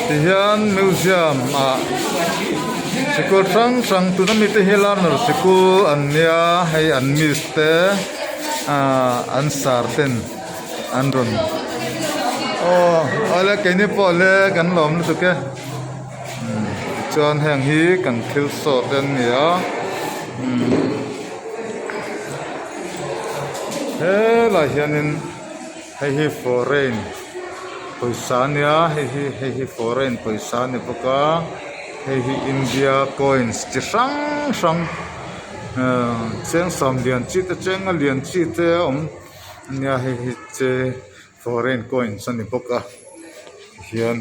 Tihian museum ah sikul hrang hrang tuna mite hi learner sikul an nia hei an miss te ahh an sar ten an rawn aw awle keini pawh le kan lawm lutuk e tichuan heng hi kan thil saw te an ni a helaiah hianin. Hei hi foreign pawisa a nia hei hi hei hi foreign pawisa a ni bawk a hei hi India coins chi hrang hrang ahh cheng sawm lian chi te cheng a lian chi te a awm a nia hei hi che foreign coins a ni bawk a tihian.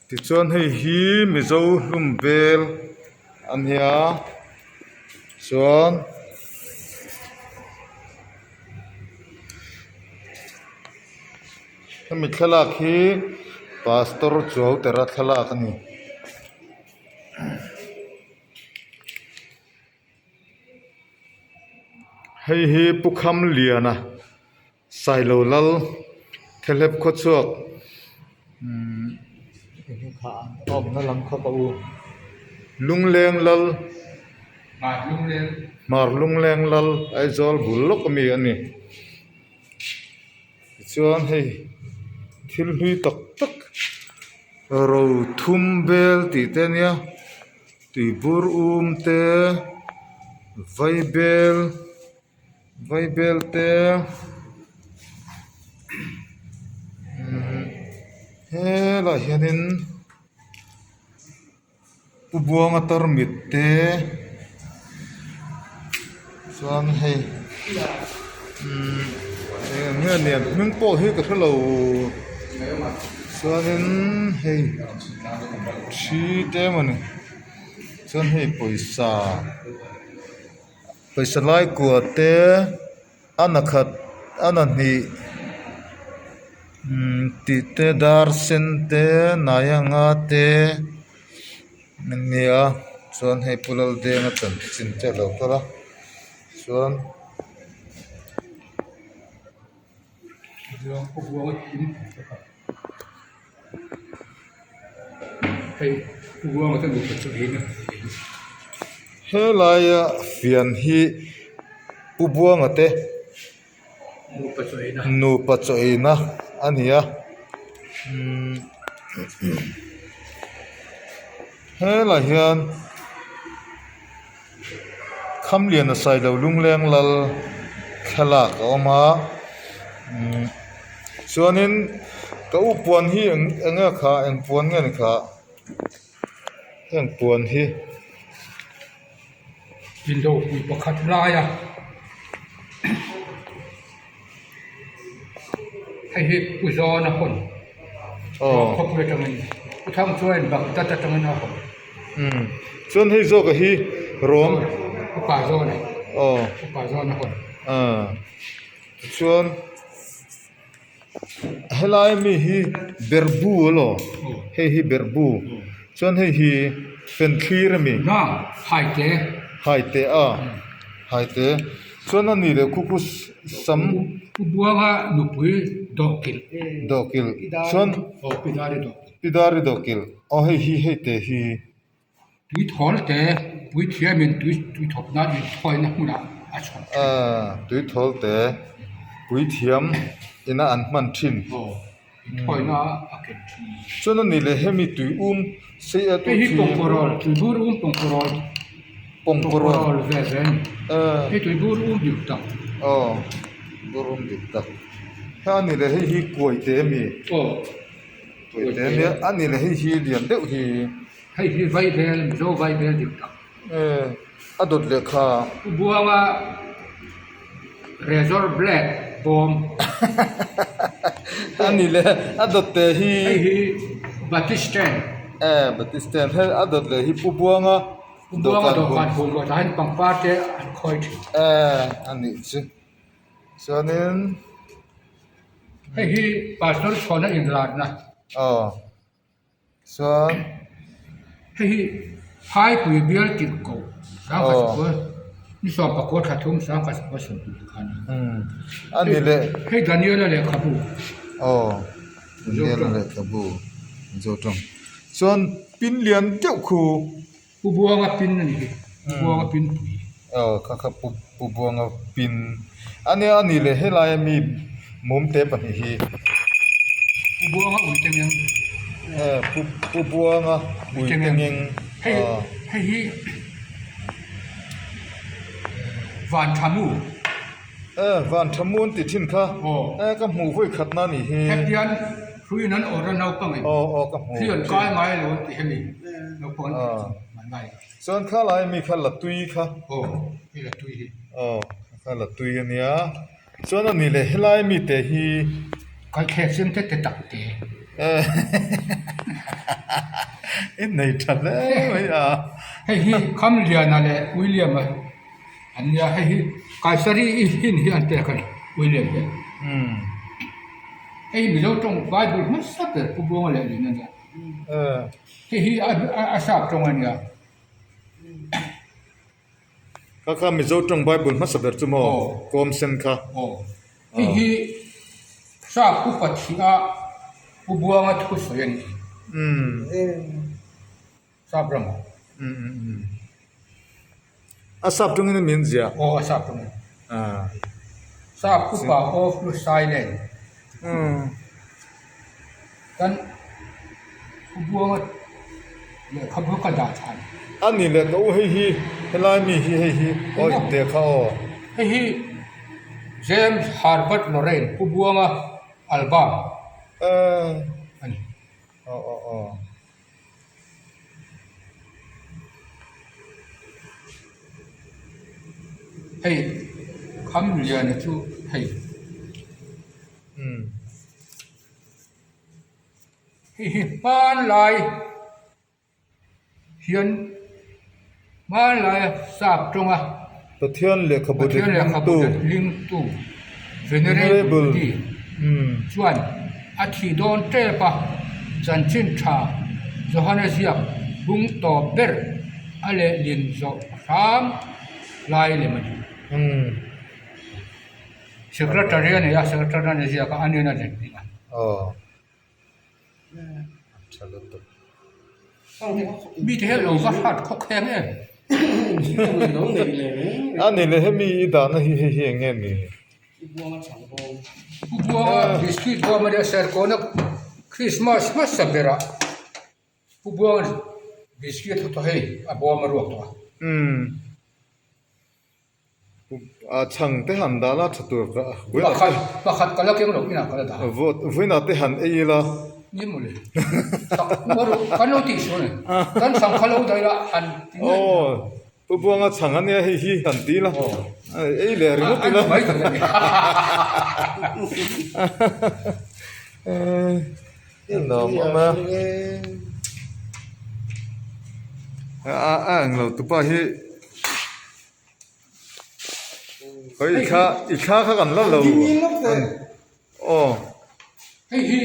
Tichuan hei hi Mizo hlum vel a nia chuan hemi thlalak hi pastor Chuautera thlalak a ni. Hei hi Pu Khamliana. Sailo lal thelep khawchhuak umm awmna lam kha ka u lungleng lal hmar lungleng lal Aizawl bul lawk ami a ni tichuan hei thil hlui tak tak ro thum vel tih te ania tuibur um te vaibel. Vaibel te helaiah hianin pu buanga tarmit te chuan hei eng nge nia hming pawh hi ka hrelo chuanin hei thi te emawni chuan hei pawisa. Pawisa lai kua te a na khat a na hnih tih te dar sen te nai anga te a nia chuan hei pu Laldenga chanchin te a lo kal a chuan. Helaia fian hi Pu Buanga te nupa chaw eina a ni a helaiah hian Khamliana Sailo Lungleng lal thlalak a awm a chuanin ka u puan hi eng nge kha eng puan nge ni kha heng puan hi. Indopui pakhat laia hei hi Pu Zawna hawn khawpui atangin Pu Thangchuain Baghdad atangin a hawn. Chuan hei zawk a hi rawm Upa Zawna Upa Zawna hawn. Chuan helai mi hi berhbu elaw hei hi berhbu chuan hei hi fenthlir a mi haite haite a haite chuan a ni leh khu khu sam buanga nupui dawhkilh dawhkilh chuan pidari dawhkilh aw hei hi hei te hi. Tui thawl te pui thiamin tui tui thawp nan in thawina hmunah a chhawp thin. Aaa tui thawl te pui thiam ina an hman thin. Aw thawina a ken thin. Chuan a ni leh hemi tui um sei a Hei hi pawngkawrawl tui bur um pawngkawrawl pawngkawrawl ve ve a ni. Aaa Hei tui bur um dik tak. Aw bur um dik tak. Hei a ni leh hei hi kuai te a mi. Aw. Kuai te a nia a ni leh hei hi lian deuh hi. Hei hi Vaibel, Mizo Vaibel dik tak. E, a dawt lehkha. Pu Buanga Razor Blade bawm. A ni le, a dawt te hi. Hei hi Batisten. E, Batisten. Hei a dawt leh hi Pu Buanga Pu Buanga dawhkan hum ruah tah hian pangpar te an khawi thin. E, a nih chu. Chuanin. Hei hi Pastor Chhawna inlarna. Aw. Chuan hei hi phaipui bial tirh koh sangha chu Ni 14 thla thum sangkhat sakua 20 khan. A ni leh. Hei Daniela lehkhabu. Aw Daniela lehkhabu Mizo tawng. Chuan pin lian deuh khu. Pu Buanga pin a ni hi. Pu Buanga pin pui. Aw kha kha Pu Pu Buanga pin a nia a ni leh helaia mi mumte pahnih hi. Pu Buanga uitengeng. Pu Pu Buanga uitengeng. Hei hei hi Van Thamu. Van Thamu an ti thin kha. Aw. Ka hmuh vawi khat na nih hi. Hetian hruiin an awrh a naupang in. Aw aw ka hmu. Hri an kai ngai lo an ti hemi naupang an tih chu an ngai. Chuan kha lai mi kha la tui kha. Aw hei la tui hi. Aw kha la tui a nia. Chuan a ni leh helai mite hi. Kalthlek sem te te tak te. I nei tha hle mai a. Hei hi Khamliana leh William-a an nia, hei hi Kaisari i hin hi an pek a ni William hian. Hei hi Mizo tawng Bible hmasa ber Pu Buanga leh Lin a nia. Hei hi a sap tawng a nia. Kha kha Mizo tawng Bible hmasa ber chu maw kawm sen kha. Aw. Hei hi Sap upa thih a Pu Buanga thu sawi a ni. Sap ram ah. A sap tawngin a min ziah. Aw a sap tawngin. Sap upa of Lusailand. Kan Pu Buanga lehkhabu ka dah chhan. A ni leh ka u hei hi helai mi hi hei hi aw inte kha aw. Hei hi James Herbert Lorraine Pu Buanga album a ni. Aw aw aw. Hei Khamliana chu hei. Hei hi hmanlai hian hmanlaia sap tawnga Pathian lehkhabu lingtu Venerable tih chuan a thih dawn tep a, chanchin tha Johana ziak bung tawp ber a lehlin zawh hram lai lem a ni. Secretary a nei a, secretary a ni ziak a, a nen a let bik a. Aw. Tha lutuk. Mite hian lo va hrat khawk heng em? A ni leh hemi i dahna hi hei hi eng nge ni? Pu Buanga biscuit bawm a nia, Serkawna Christmas hmasa berah Pu Buanga biscuit ho tawh hei a bawm a ruak tawh a. Umm. A chhang te han dah la tha tur ka Pakhat pakhat ka la keng lo inah ka la dah. Vawiinah te han ei ila. Ni maw le. Kan lo tih sual ni. Kan chhang kha lo daih la han ti ngei. Aw Pu Buanga chhang ania hei hi han ti ila. Ei leh ringawt ila. Mai thei a ni. A nuam awm a. A englo tupa hi. Hei i thla i thla kha kan la lo aw. Hei hi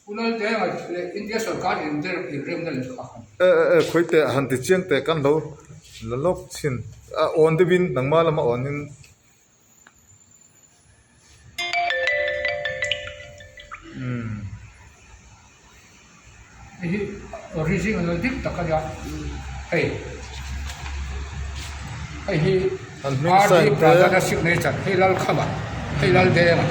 Unal Denga leh India sorkar inremna lehkha kha. E e e khawi teh han ti chiang teh kan lo la lawk thin a awn deuhin nangmah lama awnin. Hei hi original dik tak a nia hei hei hi RD Pradhan-a signature hei Lalkhama hei Laldenga.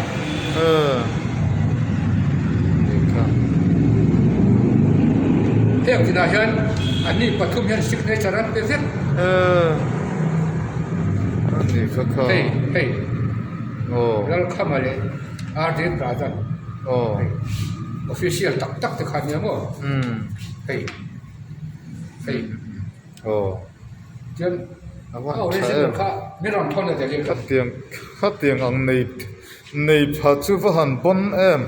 Heng tinah hian anni pathum hian signature an pe vek. Hei hei Lalkhama leh RD Pradhan hei official tak tak te kha nia maw hei hei chuan a original kha min rawn thawn a Delhi atang. Khatiang ang nei Nei pha chu va han pawn em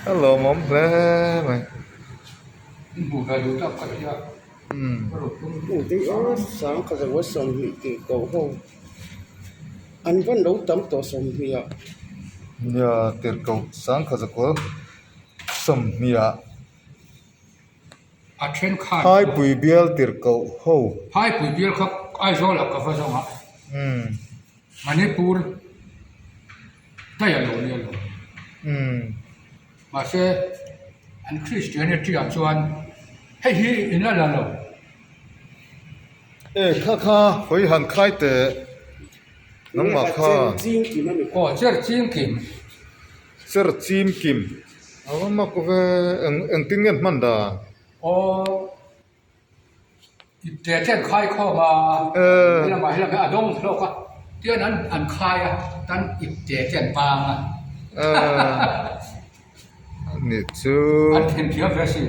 a lawmawm hle mai. Nia tirhkoh sangkhat zakua sawmhnih ah. A then khan Phaipui bial tirhkoh ho. Phaipui bial kha Aizawlah ka va zawng a. Manipur daih a lo nia lo. Mahse an Christianity ah chuan hei hi in la la lo. E kha kha hawi han khai teh nangmah kha. Aw cher ching kim. Cher chim kim. A va mak ve eng engtin nge an hman dan? Aw ipte te an khai khawm a, helamah helam hi a dawng hlawk a, tian an an khai a, tan ipte te an bang a. Ni chu. An themthiam ve a si.